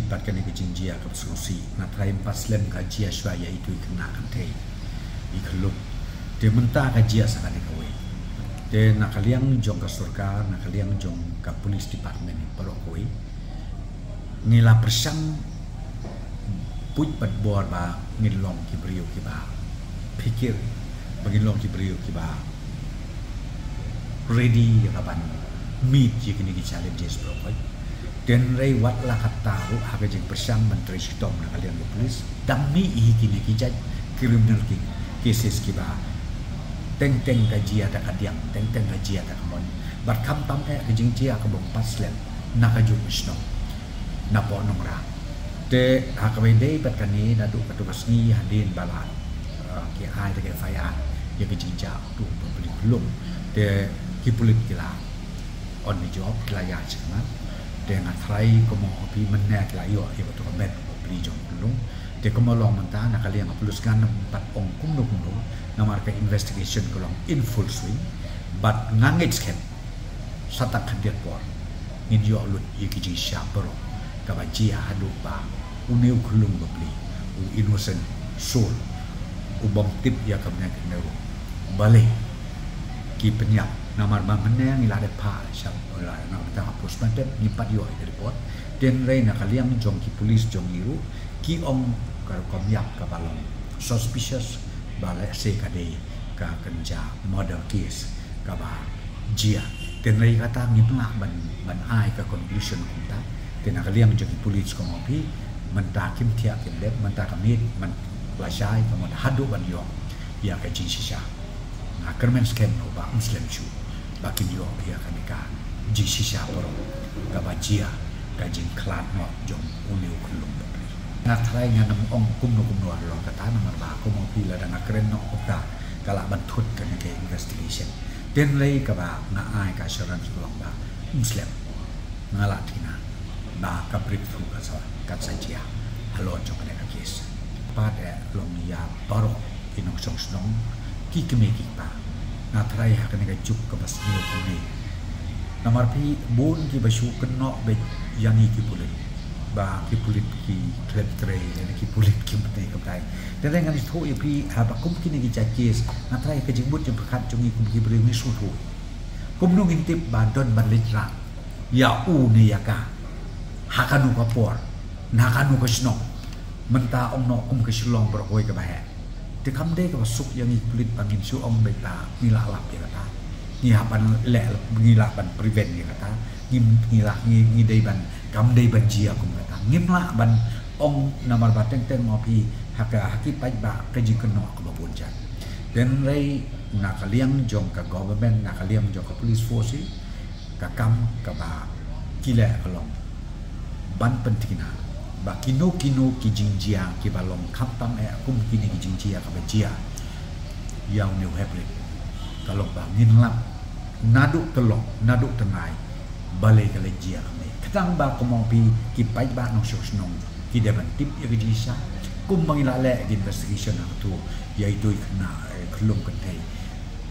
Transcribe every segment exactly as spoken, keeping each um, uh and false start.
Bad kane ka jingjia kaba sngewsih, nga tharai ym pat slem ka jia shuwa ïa itu i khynnah kynthei, i khyllung. Te mynta ka jia sa kane kawei. Te na ka liang jong ka sorkar, na ka liang jong ka police department baroh kawei, ngi la pyrshang buit bad bor ba ngin long ki briew kiba phikir, ba ngin long ki briew kiba ready ïa ka ban meet ïa kine ki challenges baroh kawei. Hynrei wat la katta ruh, ha ka jingpyrshang ban trei shitom na ka liang ka police, dang mih hi kine ki jait criminal ki cases kiba teng teng ka jia da ka diang, teng teng ka jia da ka mon. Bad khamtam eh ka jingjia kaba ym pat slem na kajuh ka shnong, napoh Nongrah. Te ha kaba ïadei bad kane, naduh katto ka sngi hadien ba la, uh, ki ai da ka F I R ïa ka jingjia u bapli khyllung, te ki pulit ki la on the job, ki la ïaid shakhmat. Te nga tharai kumno phi, mynne ki la ïoh ïa kato ka met u bapli jong u khyllung. Te kumno long mynta, na ka liang ka police ngan ym pat ong kumno kumno, namar ka investigation ka long in full swing. Bad nga ngeit skhem sa tang khyndiat por ngin ïoh lut ïa ki jingshisha baroh kaba jia haduh ba une u khyllung bapli, u innocent soul, u bym tip ïa ka bneng kane ruh, balei ki pynïap. Namar ba mynne ngi la dep phah sha, la, na ka bynta ka postmortem ngim pat ïoh ïa ka report. Hynrei na ka liang jong ki police jong ngi ruh ki ong ka rukom ïap kaba long suspicious, ba lehse ka dei ka kynja murder case kaba jia. Hynrei kata ngim lah ban, ban ai ka conclusion kumta. Te na ka liang jong ki police kumno phi, mynta kim thiah kim dep, mynta ka miet man lashai ka mut haduh ban ïoh ïa ka jingshisha. Nga kyrmen skhem ruh ba ym slem shuh ba kin ïoh ïa kane ka jingshisha baroh kaba jia, ka jingkhlad noh jong une u khyllung bapli. Nga tharai ngan ym ong kumno kumno halor kata, namar ba kumno phi, lada nga kren noh kumta ka lah ban thut kane ka investigation. Hynrei kaba nga ai ka assurance ka long ba ym slem. Nga la thikna ba ka breakthrough ka sa, ka sa jia halor jong kane ka case. Pat eh long ïa baroh ki nongshong shnong, ki kmie ki kpa. Nga tharai ha kane ka juk kaba sniew kumne, namar phi, bun kiba shu kynnoh beit ïa ngi ki pulit ba ki pulit ki khlem trei, ïa ki pulit ki mynta kumtai. Te ngan ïathuh ïa phi, haba kum kine ki jait case, nga tharai ka jingmut jingpyrkhat jong ngi kum ki briew ngi sngewthuh. Kumno ngin tip ba don ban leit rah ïa u ne ïa ka, ha kano ka por, na kano ka shnong? Mynta ong noh kum ka Shillong baroh kawei kaba heh. Te kam dei kaba suk ïa ngi ki pulit ba ngin shu ong beit ba ngi lah lap ïa kata, ngi hap ban leh, ngi lah ban prevent ïa kata, ngi, ngi lah, ngi, ngi dei ban, kam dei ban jia kum kata. Ngim lah ban ong, namar ba teng teng mo phi, ha ka, ha ki paidbah ka jingkynnoh kaba bun jait. Hynrei na ka liang jong ka government, na ka liang jong ka police force hi, ka kam kaba ki leh ka long ban pynthikna ba kino kino ki jingjia kiba long khamtam eh kum kine ki jingjia kaba jia ïa une u haprit, ka long ba ngin lap naduh tyllong, naduh tynrai, balei ka leit jia kumne. Khnang ba kumno phi, ki paidbah nongshong shnong ki dei ban tip ïa ka jingshisha. Kumba ngi la leh ïa ka investigation ha kato, ïa itu i khynnah, eh, khyllung kynthei,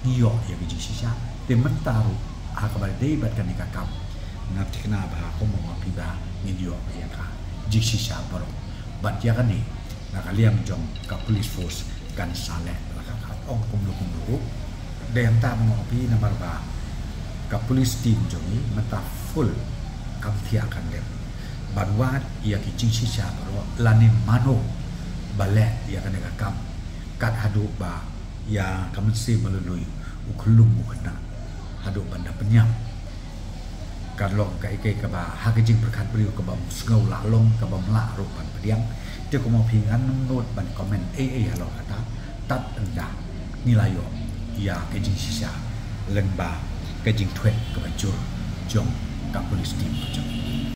ngi ïoh ïa ka jingshisha. Te mynta ruh, ha kaba dei bad kane ka kam, nga thikna ba ha kumno ma phi ba ngin ïoh ïa ka jingshisha baroh. Bad ïa kane, na ka liang jong ka police force kan sa leh la ka, ka ong kumno kumno ruh. Dei hangta ma nga ong phi, namar ba ka police team jong ngi mynta full, kam thiah kam dep ban wad ïa ki jingshisha baroh lane mano ba leh ïa kane ka kam, kat haduh ba ïa ka mynsiem ba lui lui u khyllung u khynnah haduh ban da pynïap. Ka long kaei kaei kaba ha ka jingpyrkhat briew kaba ym sngew lah long, kaba ym lah ruh ban pdiang. Te kumno phi, ngan ym nud ban comment ei ei halor kata. Tad ynda ngi la ïoh ïa ka jingshisha lyngba ka jingthwet kaba jur jong ka police team ka jong ngi.